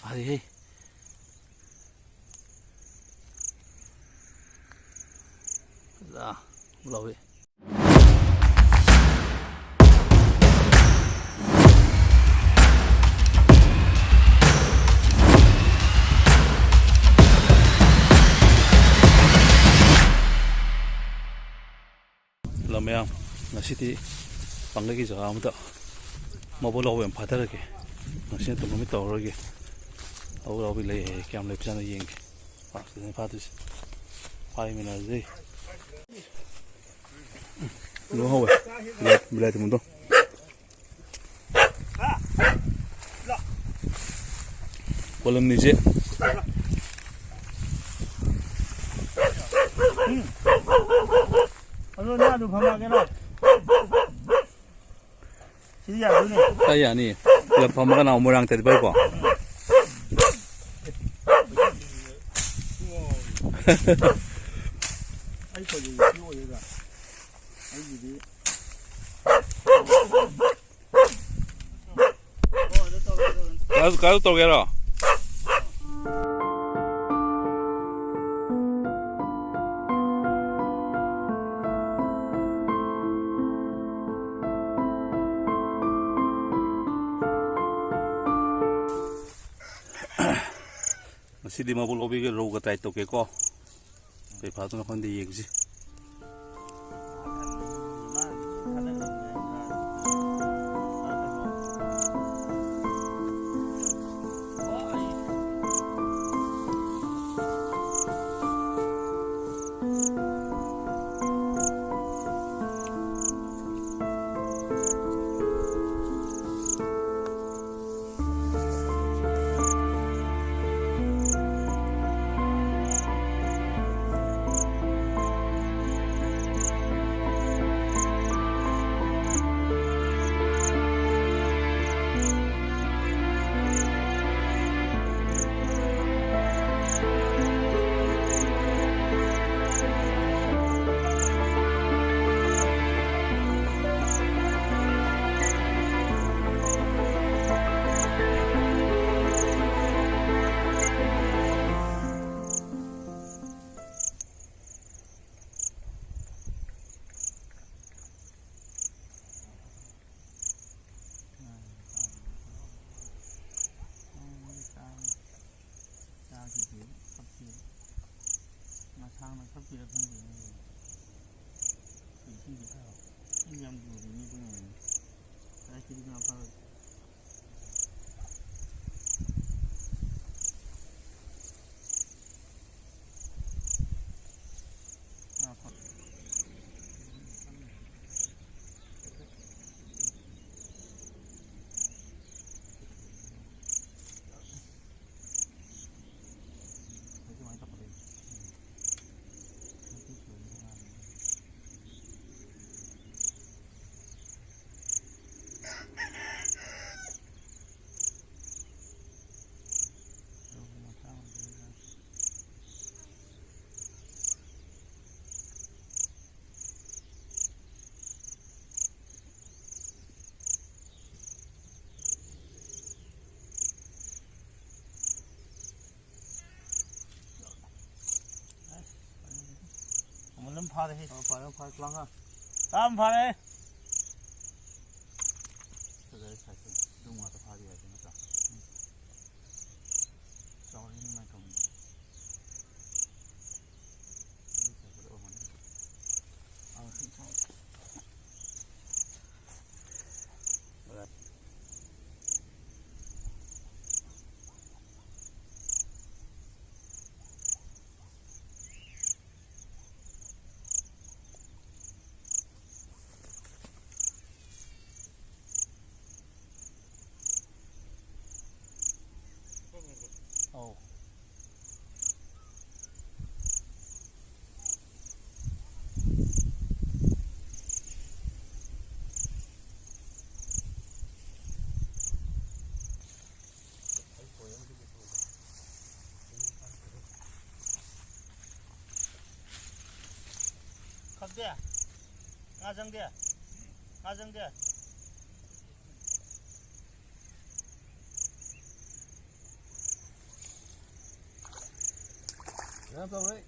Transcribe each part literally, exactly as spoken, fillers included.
ꯐꯥꯔꯦꯍꯦ꯫ ꯂꯥꯎꯏ꯫ Hello ꯃꯌꯥꯝ, ꯉꯁꯤꯗꯤ ꯄꯥꯡꯒꯩꯒꯤ ꯖꯒꯥ ꯑꯃꯗ ꯃꯕꯨꯛ ꯂꯧꯕ ꯑꯣꯏꯅ ꯐꯥꯊꯔꯒꯦ꯫ ꯉꯁꯤꯅ ꯇꯨꯝꯕ ꯅꯨꯃꯤꯠ ꯇꯧꯔꯔꯣꯏꯒꯦ꯫ ꯃꯕꯨꯛ ꯂꯧꯕꯤ ꯂꯩ ꯍꯥꯏꯌꯦ, ꯀꯌꯥꯝ ꯂꯩꯕꯖꯥꯠꯅꯣ ꯌꯦꯡꯒꯦ꯫ ꯄꯥꯛꯁꯤꯗꯅꯤ ꯐꯥꯗꯣꯏꯁꯦ꯫ ꯐꯥꯃꯤꯟꯅꯔꯁꯤ꯫ ꯂꯣꯏ ꯍꯧꯋꯦ꯫ ꯕꯤꯂꯥꯏ-, ꯕꯤꯂꯥꯏꯇꯤ ꯃꯨꯟꯗꯣ꯫ ꯀꯣꯂꯝꯅꯤꯁꯦ꯫ ꯑꯗꯣ ꯅꯪ ꯑꯗꯨ ꯐꯝꯃꯛꯑꯒꯦꯔꯣ? ꯁꯤꯗꯤ ꯌꯥꯗꯣꯏꯅꯦ꯫ ꯑꯩ ꯌꯥꯅꯤ꯫ ꯄꯨꯂꯞ ꯐꯝꯃꯒ ꯅꯥꯎ ꯃꯣꯏꯔꯥꯡ ꯆꯠꯄꯩꯀꯣ꯫ ꯑꯩ ꯀꯩꯅꯣ ꯁꯤ ꯑꯣꯏꯔꯦꯗ꯫ ꯑꯩꯒꯤꯗꯤ ꯀꯥꯏꯗ, ꯀꯥꯏꯗ ꯇꯧꯒꯦꯔꯣ? ꯉꯁꯤꯗꯤ ꯃꯕꯨꯛ ꯂꯧꯕꯤꯒ ꯔꯧꯒ try ꯇꯧꯒꯦꯀꯣ꯫ ꯀꯩ ꯐꯥꯗꯣꯏꯅꯣ ꯈꯪꯗꯦ, ꯌꯦꯡꯁꯤ꯫ ꯊꯛꯄꯤꯔ ꯈꯪꯗꯦꯅꯦ꯫ ꯏꯁꯤꯡꯁꯦ ꯊꯛꯑꯣ꯫ ꯏꯁꯤꯡ ꯌꯥꯝ ꯂꯨꯔꯤꯅꯦ ꯑꯗꯨꯅꯅꯦ꯫ ꯀꯗꯥꯏ ꯁꯤꯗꯤ ꯉꯥ ꯐꯥꯔꯣꯏ꯫ ꯉꯥ ꯐꯥ- ꯑꯃꯨꯛ ꯑꯗꯨꯝ ꯐꯥꯔꯦꯍꯦ꯫ ꯑꯣ, ꯐꯥꯔꯦ, ꯐꯥꯔꯦ, ꯈꯨꯂꯪꯒ꯫ ꯇꯥꯕ ꯐꯥꯔꯦ꯫ ꯐꯖꯔꯦ ꯁꯥꯏꯖꯇꯣ꯫ ꯑꯗꯨꯝ ꯉꯥꯛꯇ ꯐꯥꯕ ꯌꯥꯏ ꯅꯠꯇ꯭ꯔꯥ? ꯎꯝ꯫ ꯆꯥꯎꯔꯦ ꯅꯨꯡꯉꯥꯏ ꯇꯧꯕꯅꯤ꯫ ꯑꯗꯨ ꯁꯥꯏꯖꯇꯣ ꯑꯣꯏꯔꯝꯒꯅꯤ꯫ ꯑꯥ, ꯁꯤ ꯁꯥꯏꯖ꯫ ꯑꯧ꯫ ꯈꯛꯇꯦ? ꯉꯥ ꯆꯪꯗꯦ? ꯉꯥ ꯆꯪꯗꯦ? ꯀꯩꯅꯣ ꯇꯧꯔꯦ꯫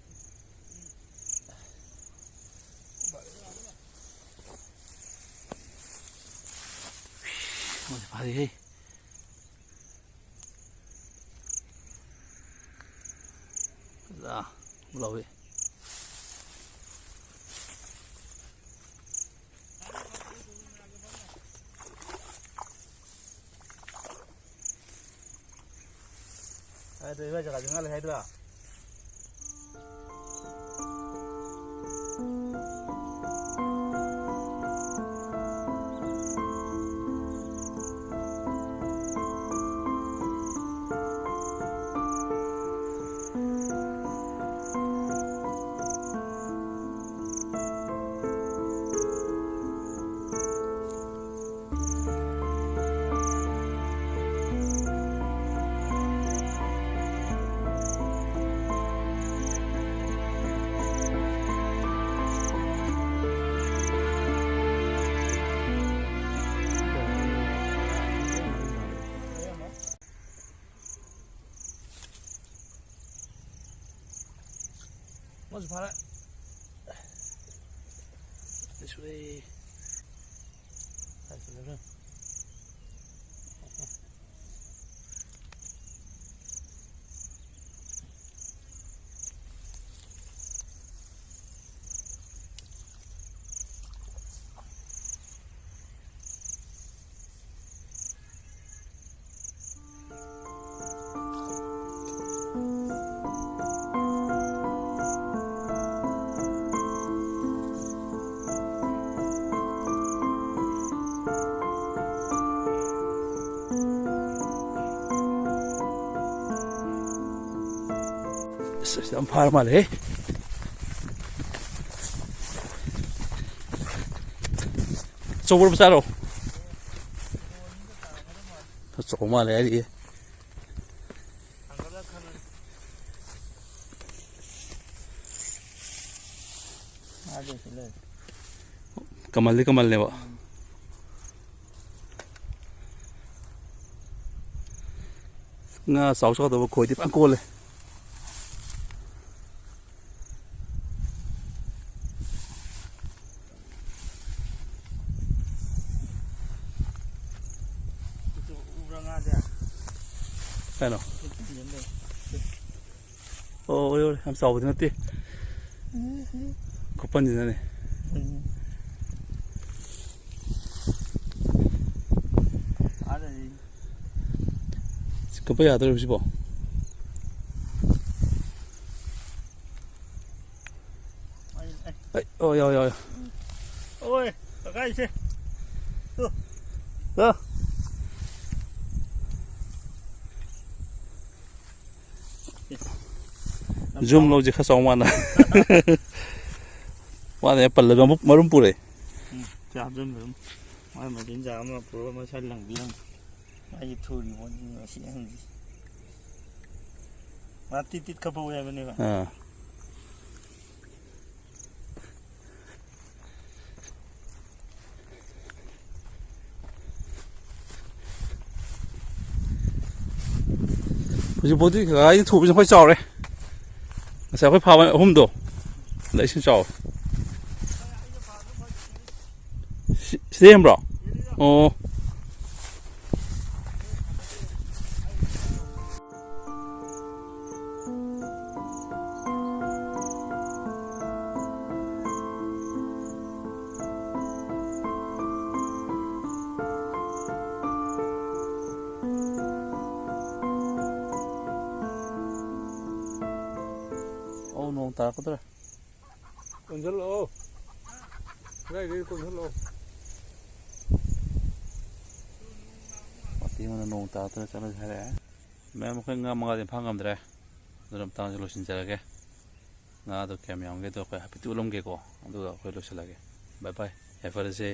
ꯃꯣꯏ ꯐꯥꯔꯤꯍꯦ꯫ ꯐꯖ ꯂꯧꯏ꯫ ꯑꯗꯨ ꯏꯕꯥꯏ ꯖꯒꯥꯁꯦ ꯉꯥ ꯂꯩ ꯍꯥꯏꯗ꯭ꯔꯥ? ꯑꯃꯁꯨ ꯐꯥꯔꯦ꯫ ꯁꯨꯔꯦ꯫ ꯑꯁ, ꯑꯁ, ꯌꯥꯝ ꯐꯥꯔ ꯃꯥꯜꯂꯦꯍꯦ꯫ ꯑꯆꯧꯕꯔꯣ ꯃꯆꯥꯔꯣ? ꯑꯆꯧꯕ ꯃꯥꯜꯂꯦ ꯍꯥꯏꯔꯤꯌꯦ꯫ ꯀꯃꯜꯗꯤ ꯀꯃꯜꯅꯦꯕ꯫ ꯉꯥ ꯆꯥꯎ ꯆꯥꯎꯗꯕ ꯈꯣꯏꯗꯤ ꯐꯖꯅ ꯀꯣꯜꯂꯦ꯫ ꯀꯩꯅꯣ? ꯑꯣ, ꯑꯣꯏ, ꯑꯣꯏ, ꯌꯥꯝ ꯆꯥꯎꯕꯗꯤ ꯅꯠꯇꯦ꯫ ꯈꯨꯄꯟꯁꯤꯅꯅꯦ꯫ ꯀꯞꯄ ꯌꯥꯗꯣꯔꯤꯕ ꯁꯤꯕꯣ? ꯌꯥꯎ, ꯌꯥꯎ, ꯌꯥꯎ꯫ ꯑꯣꯏ, ꯀꯀꯥ ꯏꯁꯦ꯫ ꯇꯨ꯫ ꯇꯨ꯫ ꯖꯨꯝ ꯂꯧꯁꯦ ꯈꯔ ꯆꯥꯎ ꯃꯥꯅ꯫ ꯃꯥꯅ ꯍꯦꯛ ꯄꯜꯂꯒ ꯑꯃꯨꯛ ꯃꯔꯨꯝ ꯄꯨꯔꯛꯑꯦ꯫ ꯎꯝ, ꯁꯤ ꯍꯥꯞꯆꯤꯟꯕ ꯑꯗꯨꯝ꯫ ꯃꯥꯏ ꯃꯆꯤꯟꯖꯥꯛ ꯑꯃ ꯄꯨꯔꯒ ꯃꯁꯥ ꯂꯪꯕꯤꯔꯝꯃꯤ꯫ ꯃꯥꯒꯤ ꯊꯨꯔꯤ ꯃꯣꯠꯂꯤ ꯃꯁꯤ ꯑꯍꯟꯁꯤ꯫ ꯃꯥ ꯇꯤꯠ ꯇꯤꯠ ꯈꯞꯄꯧꯋꯦ ꯍꯥꯏꯕꯅꯦꯕ꯫ ꯑꯥ꯫ ꯍꯧꯖꯤꯛꯐꯥꯎꯗꯤ ꯀꯀꯥꯒꯤ ꯊꯨꯕꯁꯤꯅ ꯈ꯭ꯋꯥꯏ ꯆꯥꯎꯔꯦ꯫ ꯉꯁꯥꯏ ꯑꯩꯈꯣꯏ ꯐꯥꯕ ꯑꯍꯨꯝꯗꯣ, ꯑꯗ ꯏꯁꯤꯡ ꯆꯥꯎꯔꯦ꯫ ꯁꯤ-, ꯁꯤꯗ ꯍꯦꯟꯕ꯭ꯔꯣ? ꯑꯣ꯫ ꯑꯧ, ꯅꯣꯡ ꯇꯥꯔꯛꯀꯗꯧꯔꯦ꯫ ꯀꯣꯟꯁꯤꯜꯂꯛꯑꯣ꯫ ꯑꯗꯥꯏꯗꯩ ꯀꯣꯟꯁꯤꯜꯂꯛꯑꯣ꯫ ꯃꯇꯦꯛ ꯑꯃꯅ ꯅꯣꯡ ꯇꯥꯔꯛꯇꯅ ꯆꯠꯂꯁꯤ ꯍꯥꯏꯔꯛꯑꯦ꯫ ꯃꯌꯥꯝ, ꯑꯩꯈꯣꯏ ꯉꯥ ꯃꯉꯥꯗꯤ ꯐꯥ ꯉꯝꯗ꯭ꯔꯦ꯫ ꯑꯗꯨꯅ ꯃꯇꯥꯡꯁꯤ ꯂꯣꯏꯁꯤꯟꯖꯔꯒꯦ꯫ ꯉꯥꯗꯣ ꯀꯌꯥꯝ ꯌꯥꯝꯒꯦꯗꯣ ꯑꯩꯈꯣꯏ ꯍꯥꯏꯐꯦꯠꯇꯤ ꯎꯠꯂꯝꯒꯦꯀꯣ꯫ ꯑꯗꯨꯒ ꯑꯩꯈꯣꯏ ꯂꯣꯏꯁꯤꯜꯂꯒꯦ꯫ ꯕꯥꯏ ꯕꯥꯏ꯫ ꯌꯥꯏꯐꯔꯁꯦ꯫